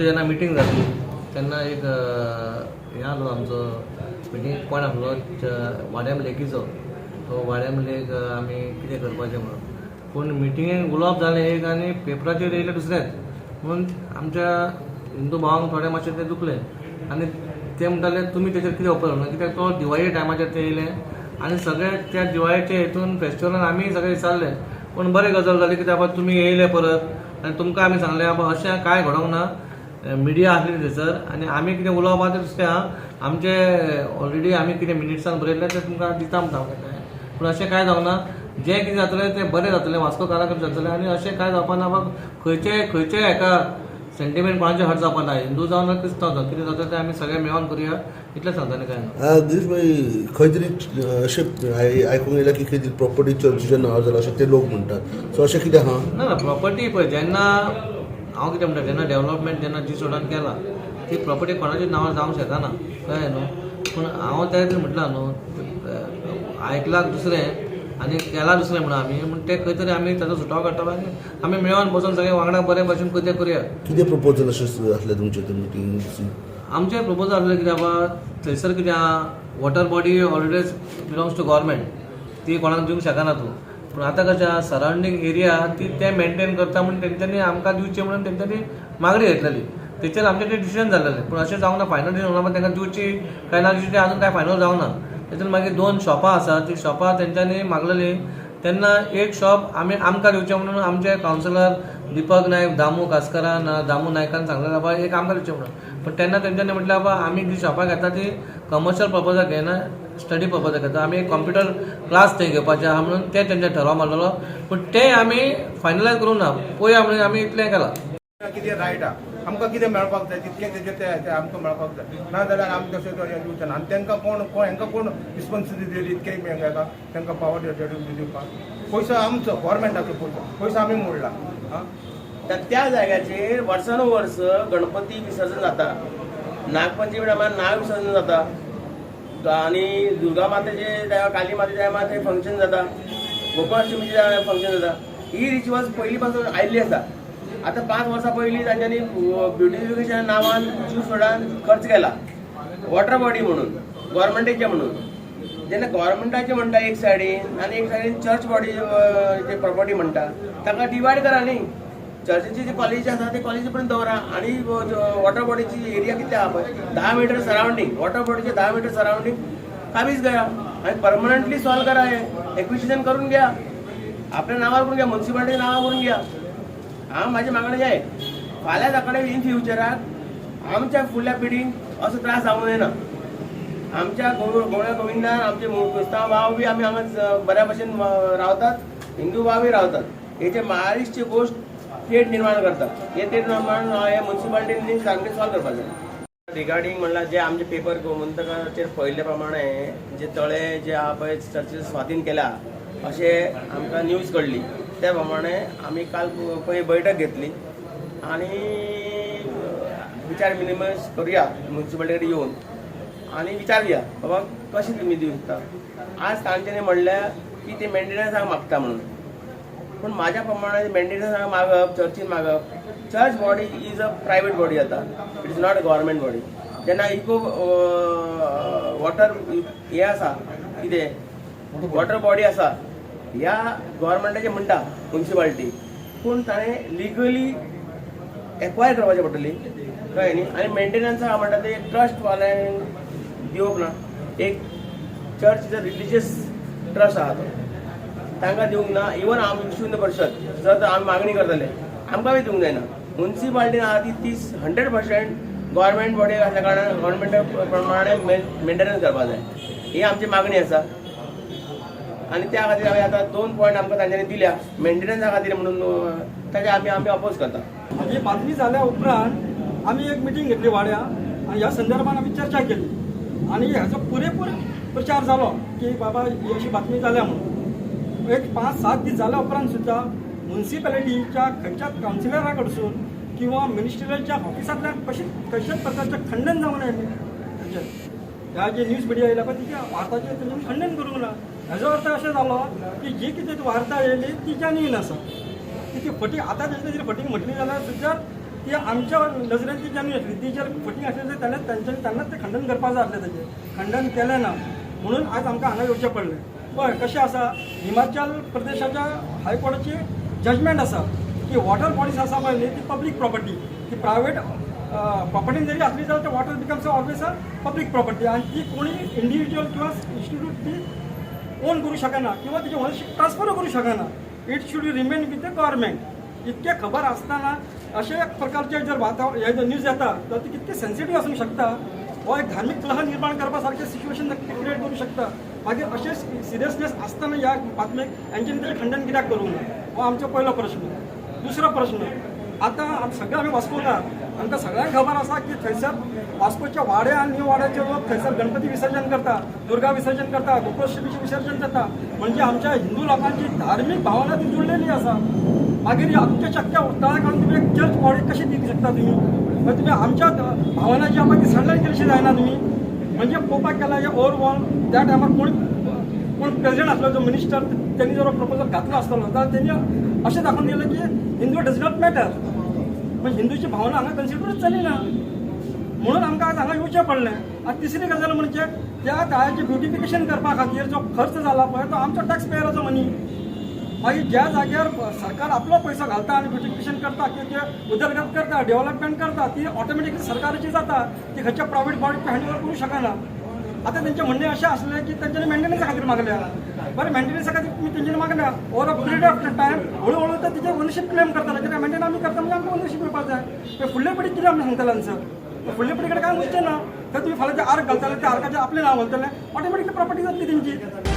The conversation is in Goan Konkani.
आमची जेन्ना मिटींग जाली तेन्ना एक हें आसलो आमचो मिटींग पॉयंट आसलो वाड्याम लेकीचो. तो वाड्याम लेक आमी कितें करपाचें म्हणून. पूण मिटिंगेक उलोवप जालें एक आनी पेपराचेर येयलें दुसरेंच. म्हणून आमच्या हिंदू भावांक थोडें मातशें तें दुखलें आनी ते म्हणटाले, तुमी तेचेर कितें ओपन ना? कित्याक तो दिवाळे टायमाचेर ते येयले आनी सगळे त्या दिवाळेच्या हितून फेस्टिवलान आमी सगळे विचारले. पूण बरें गजाल जाली, कित्याक बाबा तुमी येयले परत आनी तुमकां आमी सांगलें, बाबा अशें कांय घडोवंक ना. मिडिया आसली थंयसर आनी आमी कितें उलोवप आहा तें दुसरें आहा. आमचे ऑलरेडी आमी कितें मिनिट्सान बरयल्लें तें तुमकां दिता म्हणटा हांव. पूण अशें कांय जावंक ना. जें कितें जातलें तें बरें जातलें, वास्कोकारांक जातलें आनी अशें कांय जावपा ना. बाबा खंयचे खंयचे हेका सेंटिमेंट कोणाचे हर्ट जावपा ना, हिंदू जावं ना क्रिस्तांव जावं. कितें जाता तें आमी सगळे मेळोन करुया, इतलें सांगता आनी कांय ना. गिरीश भाई, खंय तरी अशें आयकूंक येयलां की खंय तरी प्रॉपर्टी चर्चीच्या नांवार जाला अशें ते लोक म्हणटात. सो अशें कितें आहा? ना ना, प्रॉपर्टी पळय, जेन्ना हांव कितें म्हणटा, जेन्ना डेव्हलपमेंट जेन्ना जी सोडान केला, ती प्रॉपर्टी कोणाच्या नांवार जावंक शकना, कळ्ळें न्हू? पूण हांव त्या खातीर म्हटलां न्हू, आयकलां दुसरें आनी केलां दुसरें म्हणून आमी म्हण ते खंय तरी आमी ताचो सुटावो काडटलो आनी आमी मेळोन बसून सगळे वांगडा बरे भशेन कितें करुया. कितें प्रपोजल अशें आसलें तुमचें ते मिटींग? आमचें प्रपोजल आसलें कितें बाबा, थंयसर कितें आहा, water body already belongs to government, ती कोणाक दिवंक शकना तूं. पूण आतां कशें आहा, सरावंडींग एरिया ती ते मेंटेन करता म्हणून तेंच्यांनी आमकां दिवची म्हणून तेंच्यांनी मागणी घेतलेली. तेचेर आमचें तें डिसिजन जाल्लें. पूण अशें जावंक ना, फायनल डिसिजन जावंक ना. तांकां दिवची काय ना दिवची तें अजून कांय फायनल जावंक ना. तेतून मागीर दोन शॉपां आसा, ती शॉपां तेंच्यांनी मागलेली तेन्ना एक शॉप आमी आमकां दिवचें म्हणून आमचे कावन्सिलर दीपक नायक, दामू कासकरान, दामू नायकान सांगलें, बाबा एक आमकां दिवचें म्हणून. पूण तेन्ना तेंच्यांनी म्हटलें, बाबा आमी जी शॉपां घेता ती कमर्शियल पर्पजाक घेना, स्टडी पर्पजाक घेता. आमी कॉम्प्युटर क्लास थंय घेवपाचे आहा म्हणून ते तेंचे ठराव मारलेलो. पूण ते आमी फायनलायज करूंक ना. पळोवया म्हणून आमी इतलें केलां. कितें रायट आहा, आमकां कितें मेळपाक जाय तितकें तेजें तें आमकां मेळपाक जाय. ना जाल्यार आमी तशें दिवचे ना. आनी तांकां कोण कोण हांकां कोण रिस्पॉन्सिबिलिटी दिली इतकें हेका तांकां पावर दिवपाक? पयसो आमचो, गोवोरमेंटाचो पयसो, पयसो आमी मोडला आं. तर त्या जाग्याचेर वर्सानुवर्स गणपती विसर्जन जाता, नागपंचमी टायमार नाग विसर्जन जाता आनी दुर्गा मातेचे टायमार, काली मातेच्या टायमार थंय फंक्शन जाता, गोकुळाष्टमीच्या टायमार फंक्शन जाता. ही रिच्युअल्स पयलीं पासून आयिल्ली आसा. आतां 5 वर्सां पयलीं तांच्यांनी ब्युटिफिकेशन नांवान ज्यूस रोडान खर्च केला, वॉटर बॉडी म्हणून, गोवोरमेंटाचे म्हणून. जेन्ना गोवोरमेंटाचे म्हणटा एक सायडीन आनी एक सायडीन चर्च बॉडी प्रॉपर्टी म्हणटा, ताका डिवायड करा न्ही. चर्चीची जी कॉलेज आसा ते कॉलेजी पर्यंत दवरा आनी वॉटर बॉडीची एरिया कितले आहा पळय, 10 मिटर सरावंडींग, वॉटर बॉडीचे 10 मिटर सरावंडींग काबीज करा आनी परमनंटली सॉल्व करा. हे एक्विजिशन करून घ्या, आपल्या नांवार करून घ्या, मुन्सिपालिटी नांवार करून घ्या. हांव म्हाजी मागणें हें, फाल्यां सकाळी इन फ्युचराक आमच्या फुडल्या पिढींक असो त्रास जावंक जायना. आमच्या गोव्या गोविंदान आमचे क्रिस्तांव भाव बी आमी हांगा बऱ्या भशेन रावतात, हिंदू भाव बी रावतात. हेचे मारिशची गोश्ट तेट निर्माण करता. हे तेट निर्माण हे मुन्सिपालिटींनी सामकें सॉल्व करपाक जाय. रिगार्डींग म्हणल्यार जे आमचे पेपर गोमंतकाचेर पळयल्ले प्रमाणे जे तळे जे आहा पळय चर्चीस स्वाधीन केल्या अशें आमकां न्यूज कळ्ळी. त्या प्रमाणे आमी काल पळय बैठक घेतली आनी विचार विनिमय करुया, मुन्सिपालिटी कडेन येवन आनी विचारुया, बाबा कशें तुमी दिवंक शकता? आज तांच्यांनी म्हणलें की ते मेंटेनन्साक मागता म्हणून. पूण म्हाज्या प्रमाणे मेंटेनन्साक मागप, चर्चीन मागप, church body is a private body जाता, it is not a government body. जेन्ना इको वॉटर हें आसा, कितें वॉटर बॉडी आसा, ह्या गव्हर्मेंटाचे म्हणटा मुन्सिपालिटी, पूण ताणें लिगली एक्वायर करपाचें पडटली, कळ्ळें न्ही? आनी मेंटेनन्सा म्हणटा ते ट्रस्ट वाल्यांक दिवप ना. एक church is a religious trust आहा, तो तांकां दिवंक ना. इवन आमी विश्व हिंदू परिशद जर आमी मागणी करतले, आमकां बी दिवंक जायना. मुन्सिपालिटीन आहा ती तीस 100% गव्हर्मेंट बॉडी आसल्या कारणान गव्हर्मेंटा प्रमाणे मेंटेनन्स करपाक जाय, ही आमची मागणी आसा. आनी त्या खातीर आमी आतां दोन पॉयंट आमकां तांच्यांनी दिल्या मेंटेनन्सा खातीर म्हणून, ताचे आमी आमी अपोज करता. ही बातमी जाल्या उपरांत आमी एक मिटींग घेतली वाड्या आनी ह्या संदर्भात आमी चर्चा केली आनी हाचो पुरेपूर प्रचार जालो की बाबा ही अशी बातमी जाल्या म्हणून. एक 5-7 दीस जाल्या उपरांत सुद्दां मुन्सिपालिटीच्या खंयच्याच कावन्सिलरा कडसून किंवा मिनिस्ट्रियलच्या ऑफिसांतल्यान कशें कशाच प्रकारचें खंडन जावंक ना. हेचेर ह्या जे न्यूज मिडिया येयला पळय, तिच्या वार्ताचेर तेंच्यांनी खंडन करूंक ना. हेजो अर्थ अशें जालो की जी कितें वार्ता येयली ती जेन्युइन आसा, की ती फटींग. आतां तेजे तरी फटींग म्हटली जाल्यार सुद्दां ती आमच्या नजरेन ती जेन्युइन आसली. ती जर फटींग आसली जाल्यार ताणें तेंच्यांनी तेन्नाच तें खंडन करपाक जाय आसलें. तेजें खंडन केलें ना म्हणून आज आमकां हांगा येवचें पडलें. पळय कशें आसा, हिमाचल प्रदेशाच्या हायकोर्टाची जजमेंट आसा की वॉटर बॉडीज आसा पळय न्ही, ती पब्लीक प्रॉपर्टी. ती प्रायवेट प्रॉपर्टी जरी आसली जाल्यार ते water becomes always a public property आनी ती कोणी इंडिव्हिज्युअल किंवा इन्स्टिट्यूट ती ओन करूं शकना किंवा तिचे ओनरशीप ट्रान्सफर करूं शकना. It should remain with the government. इतकें खबर आसतना अशे एक प्रकारचे जर वातावरण हे जर न्यूज येता तर ती कितके सेन्सिटीव आसूंक शकता. हो एक धार्मीक कलह निर्माण करपा सारकें सिच्युएशन क्रिएट करूं शकता. मागीर अशें सिरियसनेस आसतना ह्या बातमेक हेंच्यांनी तेजें खंडन कित्याक करूंक ना, हो आमचो पयलो प्रश्न. दुसरो प्रश्न, आतां सगळे आमी वास्कोकार, आमकां सगळ्यांक खबर आसा की थंयसर वास्कोच्या वाड्या आनी न्यू वाड्याचे लोक थंयसर गणपती विसर्जन करता, दुर्गा विसर्जन करता, गोकुळाष्टमीचें विसर्जन जाता. म्हणजे आमच्या हिंदू लोकांची धार्मीक भावना ती जुळलेली आसा. मागीर आमच्या शक्य तळ्या काडून तुमी एक चर्च बॉडी कशी दिवंक शकता तुमी? मागीर तुमी आमच्या भावना जी आसा ती सायडलायन केली जायना तुमी. म्हणजे पळोवपाक गेल्यार हे ओवरऑल त्या टायमार कोण कोण प्रेझिडेंट आसलो, जो मिनिस्टर, त्यांनी जर प्रपोजल घातलो आसतलो जाल्यार तेणी अशें दाखोवन दिलें की हिंदू डज not matter. म्हणजे हिंदूची भावना हांगा कन्सिडरूच जाली ना म्हणून आमकां आज हांगा येवचें पडलें. आनी तिसरी गजाल म्हणजे त्या तळ्याचें ब्युटिफिकेशन करपा खातीर जो खर्च जाला पळय, तो आमचो टॅक्स पेयराचो मनी. मागीर ज्या जाग्यार सरकार आपलो पयसो घालता आनी ब्युटिफिकेशन करता किंवा ते उदरगत करता, डेव्हलपमेंट करता, ती ऑटोमॅटिकली सरकाराची जाता. ती खंयच्या प्रायवेट बॉडीक हँड ओवर करूं शकना. आतां तेंचें म्हणणें अशें आसलें की तेंच्यांनी मेंटेनन्सा खातीर मागल्या. बरें, मेंटेनन्सा खातीर तुमी तेंच्यांनी मागल्या, over a period of time हळू हळू तर तिचे ओनरशीप क्लेम करताले. कित्याक मेंटेन आमी करता म्हणजे आमकां ओनरशीप मेळपाक जाय. ते फुडले पिढी कितें आमी सांगतले आन्सर? फुडले पिढी कडेन काय वचचें ना. तर तुमी फाल्यां ते आर्क घालतले, त्या आर्काचें आपलें नांव घालतले, ऑटोमॅटिकली प्रॉपर्टी जातली तेंची.